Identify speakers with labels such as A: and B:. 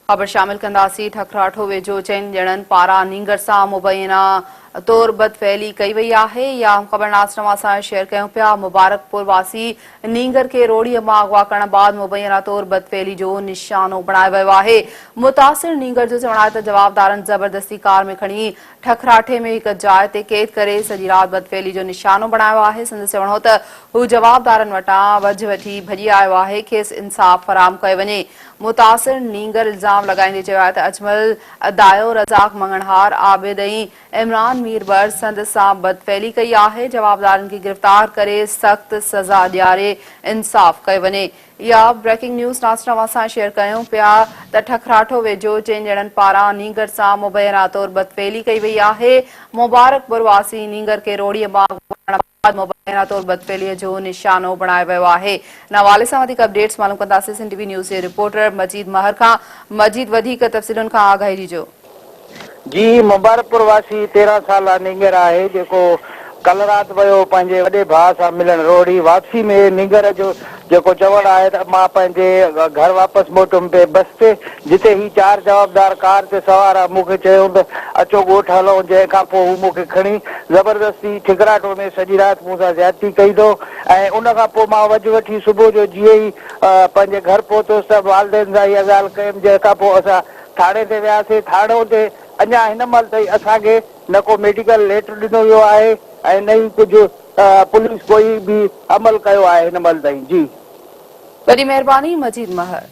A: خبر شامل ڪنداسين ٺڪراٺو ويجهو چئن ڄڻن پاران نينگر سان مبينا طور بدفعلي ڪئي وئي آهي اها اهم خبر ناصر اوهان سان شيئر ڪيون پيا مبارڪپور واسي نينگر کي روڙي مان اغوا ڪرڻ بعد مبينا طور بدفعلي جو نشانو بڻايو ويو آهي متاثر نينگر جو چوڻ آهي ته جوابدارن زبردستي ڪار ۾ کڻي ٺڪراٺي ۾ هڪ جاء تي قيد ڪري سڄي رات بدفعلي جو نشانو بڻايو آهي سندس چوڻ هو ته هو جوابدارن وٽان وجهه وٺي ڀڄي آيو آهي کيس انصاف فراهم ڪيو وڃي. متاثر نينگر الزام لڳائيندي چيو آهي ته اجمل دايو، رزاق مڱڻهار، عابد ۽ عمران ميربر سندس سان بدفعلي ڪئي آهي، جوابدارن کي گرفتار ڪري سخت سزا ڏياري انصاف ڪيو وڃي. اها بريڪنگ نيوز ناظرين اوهان سان شيئر ڪيون پيا ته ٺڪراٺو ويجهو چئن ڄڻن پاران نينگر سان مبينا طور بدفعلي ڪئي وئي آهي، مبارڪپور واسي نينگر کي روڙي مان اغوا ڪرڻ بعد مبينا طور بدفعلي جو نشانو بڻايو ويو آهي. ان حوالي سان وڌيڪ اپڊيٽس معلوم ڪنداسين سنڌ ٽي وي نيوز جي رپورٽر مجيد مهر کان، مجيد وڌيڪ تفصيلن کان آگاهي ڏجو.
B: جي مبارڪپور واسي 13 سالا نينگر آهي جيڪو ڪلهه رات ويو پنهنجي وڏي ڀاء سان ملڻ روهڙي واپسي ۾ نينگر جو جيڪو چوڻ آهي ته مان پنهنجي گهر واپس موٽيم پئي بس تي جتي هي چار جوابدار ڪار تي سوار آ مون کي چيائون ته اچو ڳوٺ هلون جنهن کان پوء هو مون کي کڻي زبردستي ٺڪراٽو ۾ سڄي رات مون سان زيادتي ڪئي اٿو ۽ ان کان پوء مان وجهه وٺي صبح جو جيئن ئي پنهنجي گهر پهتس ته والدين سان اها ڳالهه ڪيم جنهن کان پوء اسان ٿاڻي تي وياسين، ٿاڻو تي اڃا هن مهل تائين اسان کي نه ڪو ميڊيڪل ليٽر ڏنو ويو آهي ۽ نه ئي ڪجهه پوليس ڪوئي به عمل ڪيو آهي هن مهل تائين جي.
A: وڏي مهرباني مجيد مهر.